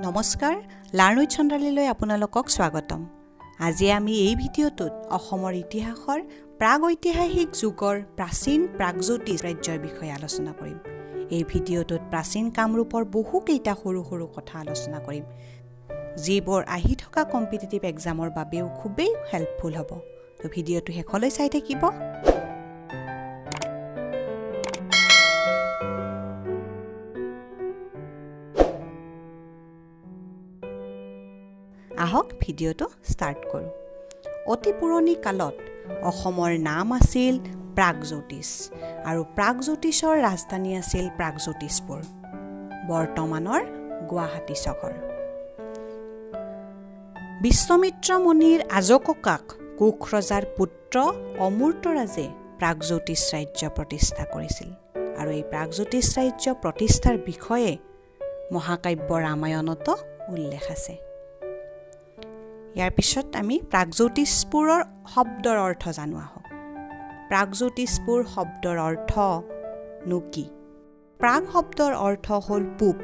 নমস্কাৰ, learn with চন্দ্ৰালীলৈ আপোনালোকক স্বাগতম। আজি আমি এই ভিডিঅ'টোত অসমৰ ইতিহাসৰ প্ৰাগৈতিহাসিক যুগৰ প্ৰাচীন প্ৰাগজ্যোতিষ ৰাজ্যৰ বিষয়ে আলোচনা কৰিম। এই ভিডিঅ'টোত প্ৰাচীন কামৰূপৰ বহুকেইটা সৰু সৰু কথা আলোচনা কৰিম, যিবোৰ আহি থকা কম্পিটিটিভ এক্সামৰ বাবেও খুবেই হেল্পফুল হ'ব। তো ভিডিঅ'টো শেষলৈ চাই থাকিব। আহক, ভিডিঅ'টো ষ্টাৰ্ট কৰোঁ। অতি পুৰণি কালত অসমৰ নাম আছিল প্ৰাগজ্যোতিষ আৰু প্ৰাগজ্যোতিষৰ ৰাজধানী আছিল প্ৰাগজ্যোতিষপুৰ, বৰ্তমানৰ গুৱাহাটী চহৰ। বিশ্বামিত্ৰ মুনিৰ আজককাক কোষ ৰজাৰ পুত্ৰ অমূৰ্তৰাজে প্ৰাগজ্যোতিষ ৰাজ্য প্ৰতিষ্ঠা কৰিছিল আৰু এই প্ৰাগজ্যোতিষ ৰাজ্য প্ৰতিষ্ঠাৰ বিষয়ে মহাকাব্য ৰামায়ণতো উল্লেখ আছে। ইয়াৰ পিছত আমি প্ৰাগজ্যোতিষপুৰৰ শব্দৰ অৰ্থ জানো আহক। প্ৰাগজ্যোতিষপুৰ শব্দৰ অৰ্থনো কি? প্ৰাগ শব্দৰ অৰ্থ হ'ল পূব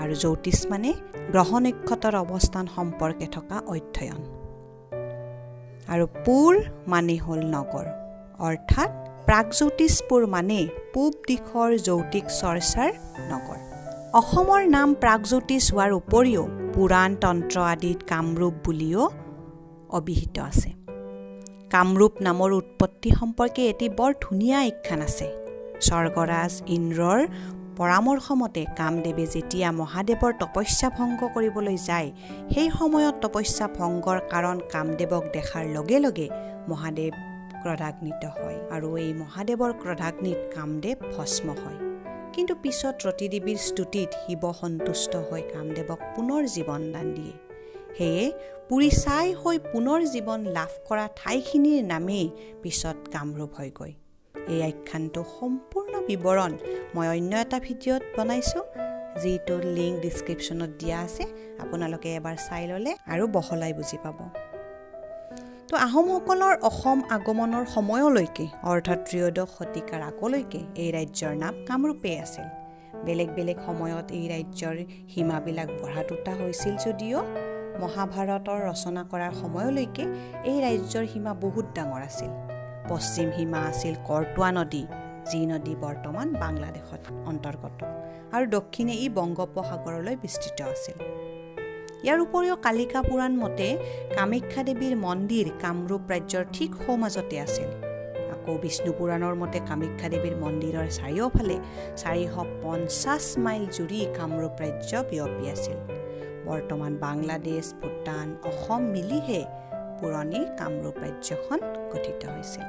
আৰু জ্যোতিষ মানে গ্ৰহ নক্ষত্ৰৰ অৱস্থান সম্পৰ্কে থকা অধ্যয়ন আৰু পুৰ মানে হ'ল নগৰ। অৰ্থাৎ প্ৰাগজ্যোতিষপুৰ মানে পূব দিশৰ জ্যোতিষ চৰ্চাৰ নগৰ। অসমৰ নাম প্ৰাগজ্যোতিষ হোৱাৰ উপৰিও পুৰাণ, তন্ত্ৰ আদিত কামৰূপ বুলিও অভিহিত আছে। কামৰূপ নামৰ উৎপত্তি সম্পৰ্কে এটি বৰ ধুনীয়া আখ্যান আছে। স্বৰ্গৰাজ ইন্দ্ৰৰ পৰামৰ্শমতে কামদেৱে যেতিয়া মহাদেৱৰ তপস্যা ভংগ কৰিবলৈ যায়, সেই সময়ত তপস্যা ভংগৰ কাৰণ কামদেৱক দেখাৰ লগে লগে মহাদেৱ ক্ৰোধাগ্নিত হয় আৰু এই মহাদেৱৰ ক্ৰোধাগ্নিত কামদেৱ ভস্ম হয়। কিন্তু পিছত ৰতিদেৱীৰ স্তুতিত শিৱ সন্তুষ্ট হৈ কামদেৱক পুনৰ জীৱন দান দিয়ে। সেয়ে পুৰি ছাই হৈ পুনৰ জীৱন লাভ কৰা ঠাইখিনিৰ নামেই পিছত কামৰূপ হয়গৈ। এই আখ্যানটো সম্পূৰ্ণ বিৱৰণ মই অন্য এটা ভিডিঅ'ত বনাইছোঁ, যিটোৰ লিংক ডিছক্ৰিপশ্যনত দিয়া আছে। আপোনালোকে এবাৰ চাই ল'লে আৰু বহলাই বুজি পাব। তো আহোমসকলৰ অসম আগমনৰ সময়লৈকে, অৰ্থাৎ ত্ৰয়োদশ শতিকাৰ আগলৈকে এই ৰাজ্যৰ নাম কামৰূপেই আছিল। বেলেগ বেলেগ সময়ত এই ৰাজ্যৰ সীমাবিলাক বঢ়া টুটা হৈছিল যদিও মহাভাৰতৰ ৰচনা কৰাৰ সময়লৈকে এই ৰাজ্যৰ সীমা বহুত ডাঙৰ আছিল। পশ্চিম সীমা আছিল কৰতোৱা নদী, যি নদী বৰ্তমান বাংলাদেশত অন্তৰ্গত, আৰু দক্ষিণে ই বংগোপসাগৰলৈ বিস্তৃত আছিল। ইয়াৰ উপৰিও কালিকা পুৰাণ মতে কামাখ্যা দেৱীৰ মন্দিৰ কামৰূপ ৰাজ্যৰ ঠিক সোঁমাজতে আছিল। আকৌ বিষ্ণু পুৰাণৰ মতে কামাখ্যা দেৱীৰ মন্দিৰৰ চাৰিওফালে 450 মাইল জুৰি কামৰূপ ৰাজ্য বিয়পি আছিল। বৰ্তমান বাংলাদেশ, ভূটান, অসম মিলিহে পুৰণি কামৰূপ ৰাজ্যখন গঠিত হৈছিল।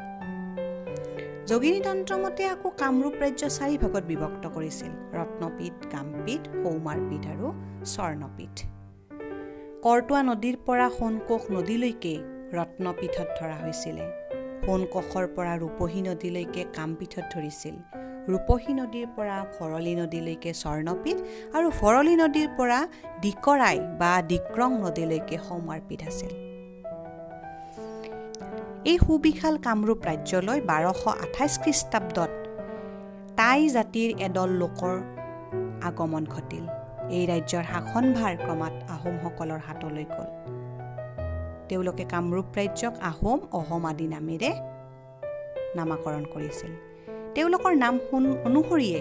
যোগিনী তন্ত্ৰ মতে আকৌ কামৰূপ ৰাজ্য চাৰি ভাগত বিভক্ত কৰিছিল: ৰত্নপীঠ, কামপীঠ, সৌমাৰপীঠ আৰু স্বৰ্ণপীঠ। কৰতোৱা নদীৰ পৰা সোণকোষ নদীলৈকে ৰত্নপীঠত ধৰা হৈছিলে। সোণকোষৰ পৰা ৰূপহী নদীলৈকে কামপীঠত ধৰিছিল। ৰূপহী নদীৰ পৰা ভৰলী নদীলৈকে স্বৰ্ণপীঠ আৰু ভৰলী নদীৰ পৰা দিকৰাই বা দিক্ৰং নদীলৈকে সৌমাৰপীঠ আছিল। এই সুবিশাল কামৰূপ ৰাজ্যলৈ 1228 খ্ৰীষ্টাব্দত টাই জাতিৰ এদল লোকৰ আগমন ঘটিল। এই ৰাজ্যৰ শাসনভাৰ ক্ৰমাৎ আহোমসকলৰ হাতলৈ গ'ল। তেওঁলোকে কামৰূপ ৰাজ্যক আহোম, অহম আদি নামেৰে নামাকৰণ কৰিছিল। তেওঁলোকৰ নাম অনুসৰিয়ে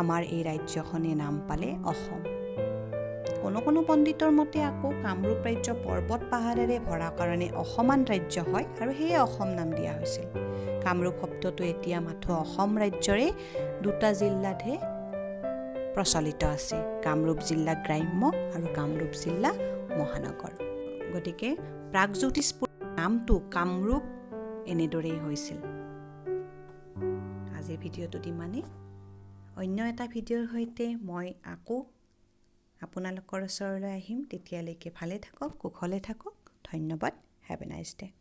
আমাৰ এই ৰাজ্যখনে নাম পালে অসম। কোনো কোনো পণ্ডিতৰ মতে আকৌ কামৰূপ ৰাজ্য পৰ্বত পাহাৰেৰে ভৰা কাৰণে অসমান ৰাজ্য হয় আৰু সেয়ে অসম নাম দিয়া হৈছিল। কামৰূপ শব্দটো এতিয়া মাথো অসম ৰাজ্যৰে দুটা জিলাতহে প্ৰচলিত আছে, কামৰূপ জিলা গ্ৰাম্য আৰু কামৰূপ জিলা মহানগৰ। গতিকে প্ৰাগজ্যোতিষপুৰ নামটো কামৰূপ এনেদৰেই হৈছিল। আজিৰ ভিডিঅ'টোত ইমানেই। অন্য এটা ভিডিঅ'ৰ সৈতে মই আকৌ আপোনালোকৰ ওচৰলৈ আহিম। তেতিয়ালৈকে ভালে থাকক, কুশলে থাকক। ধন্যবাদ। Have a nice day.